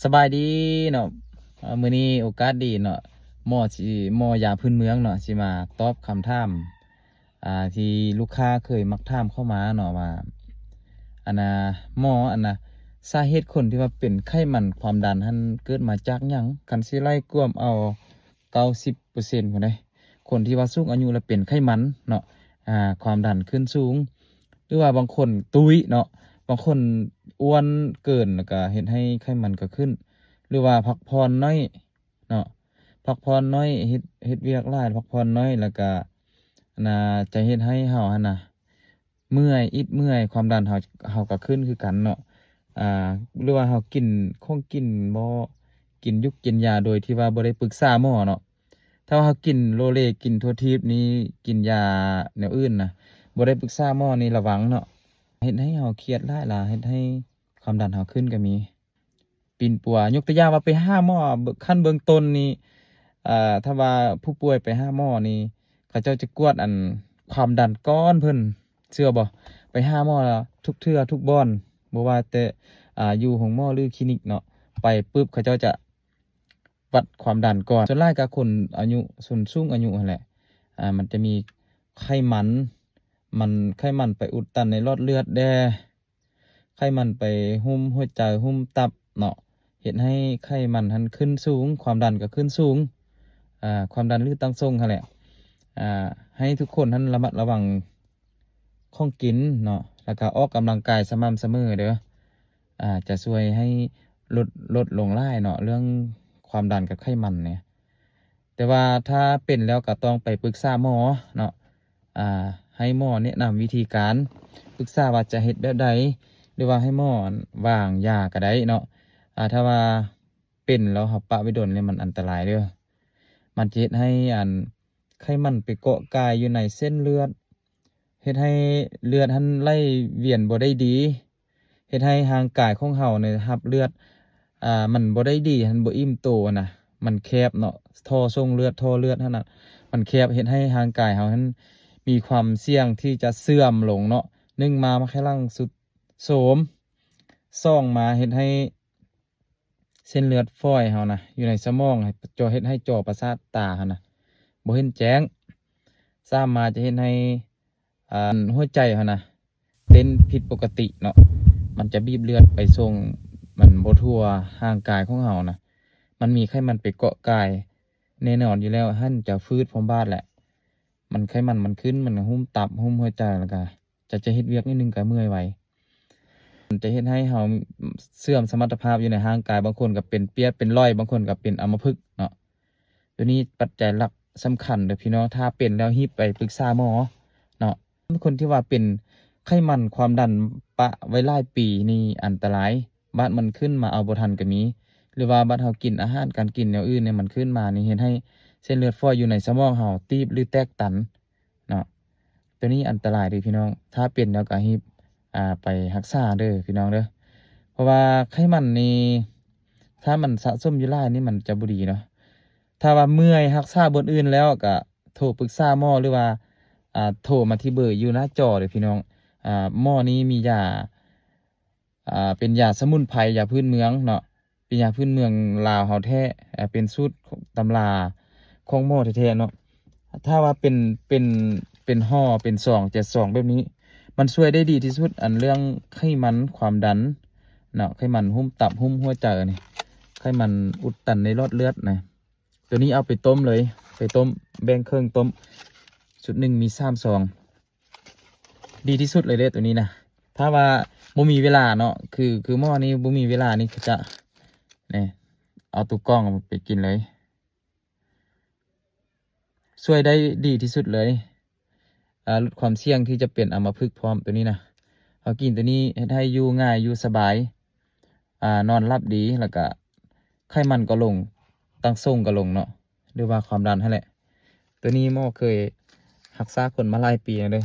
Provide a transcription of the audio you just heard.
ສະບາຍດີເນາະ ເອີ ມື້ນີ້ໂອກາດດີເນາະ ໝໍຊິ ໝໍຢາພື້ນເມືອງເນາະ ຊິມາຕອບຄຳຖາມ ອ່າ ທີ່ລູກຄ້າເຄີຍມັກຖາມເຂົ້າມາເນາະວ່າ ອັນນ່າ ໝໍ ອັນນ່າ ສາເຫດຄົນທີ່ວ່າເປັນໄຂມັນຄວາມດັນຫັ້ນເກີດມາຈາກຫຍັງ? ຄັນຊິໄລ່ກວມເອົາ ເກົ້າສິບເປີເຊັນພຸ້ນເດ້ ຄົນທີ່ວ່າສູງອາຍຸແລ້ວເປັນໄຂມັນເນາະ ອ່າ ຄວາມດັນຂຶ້ນສູງ ຫຼືວ່າບາງຄົນຕຸ້ຍເນາະ ບາງຄົນອ້ວນເກີນ ແລ້ວກະເຮັດໃຫ້ໄຂມັນກະຂຶ້ນ ຫຼືວ່າພັກຜ່ອນໜ້ອຍເນາະ ພັກຜ່ອນໜ້ອຍ ເຮັດ ເຮັດວຽກຫຼາຍ ພັກຜ່ອນໜ້ອຍ ແລ້ວກະ ອັນນ່າ ຈະເຮັດໃຫ້ເຮົາຫັ້ນນະ ເມື່ອຍ ອິດເມື່ອຍ ຄວາມດັນເຮົາ ເຮົາກໍຂຶ້ນຄືກັນເນາະ ອ່າ ຫຼືວ່າເຮົາກິນຂອງກິນບໍ່ ກິນຢູກກິນຢາໂດຍທີ່ວ່າບໍ່ໄດ້ປຶກສາໝໍເນາະ ຖ້າວ່າເຮົາກິນໂລເລ ກິນທົ່ວທີບນີ້ ກິນຢາແນວອື່ນນະ ບໍ່ໄດ້ປຶກສາໝໍນີ້ລະວັງເນາະ ເຮັດໃຫ້ເຮົາຄຽດຫຼາຍລະ ເຮັດໃຫ້ຄວາມດັນເຮົາຂຶ້ນກໍມີ. ປິ່ນປົວ ຍົກຕົວຢ່າງວ່າໄປຫາໝໍຂັ້ນເບື້ອງຕົ້ນນີ້ ເອີ ຖ້າວ່າຜູ້ປ່ວຍໄປຫາໝໍນີ້ ເຂົາເຈົ້າຈະກວດອັນຄວາມດັນກ່ອນເພິ່ນ ເຊື່ອບໍ່? ໄປຫາໝໍທຸກເທື່ອທຸກບ່ອນ ບໍ່ວ່າແຕ່ ອ່າ ຢູ່ໂຮງໝໍ ຫຼື ຄລີນິກເນາະ ໄປປຶບ ເຂົາເຈົ້າຈະວັດຄວາມດັນກ່ອນ ສ່ວນຫຼາຍກໍຄົນອາຍຸ ຄົນສູງອາຍຸຫັ້ນແຫຼະ ອ່າ ມັນຈະມີໄຂມັນ ມັນ ໄຂມັນໄປອຸດຕັນໃນຫຼອດເລືອດແດ່ ໄຂມັນໄປຫຸ້ມຫົວໃຈຫຸ້ມຕັບເນາະ ເຮັດໃຫ້ໄຂມັນຫັ້ນຂຶ້ນສູງ ຄວາມດັນກໍຂຶ້ນສູງ ອ່າ ຄວາມດັນ ຫຼື ຕັ້ງສົ່ງຫັ້ນແຫຼະ ອ່າ ໃຫ້ທຸກຄົນຫັ້ນລະມັດລະວັງຂອງກິນເນາະ ແລ້ວກໍອອກກຳລັງກາຍສະໝ່ຳສະເໝີເດີ ອ່າ ຈະຊ່ວຍໃຫ້ລົດ ລົດລົງຫຼາຍເນາະ ເລື່ອງຄວາມດັນກັບໄຂມັນນີ້. ແຕ່ວ່າຖ້າເປັນແລ້ວກໍຕ້ອງໄປປຶກສາໝໍເນາະ ອ່າ ໃຫ້ໝໍແນະນຳວິທີການ ປຶກສາວ່າຈະເຮັດແບບໃດ ຫຼືວ່າໃຫ້ໝໍວາງຢາກໍໄດ້ເນາະ ອ່າ ຖ້າວ່າເປັນແລ້ວເຮົາປະໄວ້ດົນນີ້ມັນອັນຕະລາຍເດີ ມັນຈະເຮັດໃຫ້ອັນໄຂມັນໄປເກາະກ່າຍຢູ່ໃນເສັ້ນເລືອດ ເຮັດໃຫ້ເລືອດຫັ້ນໄຫຼວຽນບໍ່ໄດ້ດີ ເຮັດໃຫ້ຮ່າງກາຍຂອງເຮົານີ້ຮັບເລືອດ ອ່າ ມັນບໍ່ໄດ້ດີ ຫັ້ນ ບໍ່ອີ່ມໂຕນະ ມັນແຄບເນາະ ທໍ່ສົ່ງເລືອດ ທໍ່ເລືອດຫັ້ນນະ ມັນແຄບ ເຮັດໃຫ້ຮ່າງກາຍເຮົາຫັ້ນມີຄວາມສ່ຽງທີ່ຈະເສື່ອມລົງເນາະ ໜຶ່ງມາ ມັນກຳລັງຊຸດໂຊມ ສອງມາ ເຮັດໃຫ້ ເສັ້ນເລືອດຝອຍເຮົານະ ຢູ່ໃນສະໝອງ ໃຫ້ຈໍ ເຮັດໃຫ້ຈໍປະສາດຕາເຮົານະ ບໍ່ເຫັນແຈ້ງ. ສາມມາຈະເຮັດໃຫ້ ອ່າ ຫົວໃຈເຮົານະ ເຕັ້ນຜິດປົກກະຕິເນາະ ມັນຈະບີບເລືອດໄປສົ່ງ ມັນບໍ່ທົ່ວຮ່າງກາຍຂອງເຮົານະ ມັນມີໄຂມັນໄປເກາະກ່າຍ ແນ່ນອນຢູ່ແລ້ວ ຫັ້ນຈະຟືດພວມບາດແຫຼະ ມັນ ໄຂມັນມັນຂຶ້ນ ມັນຫຸ້ມຕັບ ຫຸ້ມຫົວໃຈ ແລ້ວກະ ຈະ ຈະເຮັດວຽກໜ້ອຍໜຶ່ງກໍເມື່ອຍໄວ ມັນຈະເຮັດໃຫ້ເຮົາເສື່ອມສະມັດຕະພາບຢູ່ໃນຮ່າງກາຍ ບາງຄົນກໍເປັນປຽດເປັນຫຼ້ອຍ ບາງຄົນກໍເປັນອຳມະພຶກເນາະ ໂຕນີ້ປັດໄຈຫຼັກສຳຄັນເດີພີ່ນ້ອງ ຖ້າເປັນແລ້ວຮີບໄປປຶກສາໝໍເນາະ ຄົນທີ່ວ່າເປັນໄຂມັນຄວາມດັນປະໄວ້ຫຼາຍປີນີ້ອັນຕະລາຍ ບາດມັນຂຶ້ນມາເອົາບໍ່ທັນກໍມີ ຫຼືວ່າບາດເຮົາກິນອາຫານການກິນແນວອື່ນນີ້ ມັນຂຶ້ນມານີ້ເຮັດໃຫ້ເສັ້ນເລືອດຝອຍຢູ່ໃນສະໝອງເຮົາຕີບ ຫຼື ແຕກຕັນ ເນາະ ໂຕນີ້ອັນຕະລາຍເດີພີ່ນ້ອງ ຖ້າເປັນແລ້ວກໍຮີບ ອ່າ ໄປຮັກສາເດີພີ່ນ້ອງເດີ ເພາະວ່າໄຂມັນນີ້ ຖ້າມັນສະສົມຢູ່ຫຼາຍນີ້ມັນຈະບໍ່ດີເນາະ ຖ້າວ່າເມື່ອຍຮັກສາບ່ອນອື່ນແລ້ວກໍໂທປຶກສາໝໍ ຫຼືວ່າ ອ່າ ໂທມາທີ່ເບີຢູ່ໜ້າຈໍເດີພີ່ນ້ອງ ອ່າ ໝໍນີ້ມີຢາ ອ່າ ເປັນຢາສະໝຸນໄພ ຢາພື້ນເມືອງເນາະ ເປັນຢາພື້ນເມືອງລາວເຮົາແທ້ ເປັນສູດຕຳລາຂອງໝໍແທ້ໆເນາະ ຖ້າວ່າເປັນ ເປັນ ເປັນຫໍ່ ເປັນຊອງ ແຈກຊອງແບບນີ້ ມັນຊ່ວຍໄດ້ດີທີ່ສຸດ ອັນເລື່ອງໄຂມັນຄວາມດັນເນາະ ໄຂມັນຫຸ້ມຕັບຫຸ້ມຫົວໃຈນີ້ ໄຂມັນອຸດຕັນໃນຫຼອດເລືອດນະ ໂຕນີ້ເອົາໄປຕົ້ມເລີຍ ໄປຕົ້ມ ແບ່ງເຄິ່ງຕົ້ມ ຊຸດໜຶ່ງມີສາມຊອງ ດີທີ່ສຸດເລີຍເດ້ໂຕນີ້ນະ ຖ້າວ່າບໍ່ມີເວລາເນາະ ຄື ຄືໝໍນີ້ບໍ່ມີເວລານີ້ ເຂົາຈະ ນີ້ ເອົາໂຕກ່ອງໄປກິນເລີຍ ຊ່ວຍໄດ້ດີທີ່ສຸດເລີຍ ອ່າ ຫຼຸດຄວາມສ່ຽງທີ່ຈະເປັນອຳມະພຶກພ້ອມໂຕນີ້ນະ ເຮົາກິນໂຕນີ້ເຮັດໃຫ້ຢູ່ງ່າຍ ຢູ່ສະບາຍ ອ່າ ນອນຫຼັບດີ ແລ້ວກະໄຂມັນກໍລົງ ຕັ້ງສົ່ງກໍລົງເນາະ ຫຼືວ່າຄວາມດັນຫັ້ນແຫຼະ ໂຕນີ້ໝໍເຄີຍຮັກສາຄົນມາຫຼາຍປີແລ້ວເດີ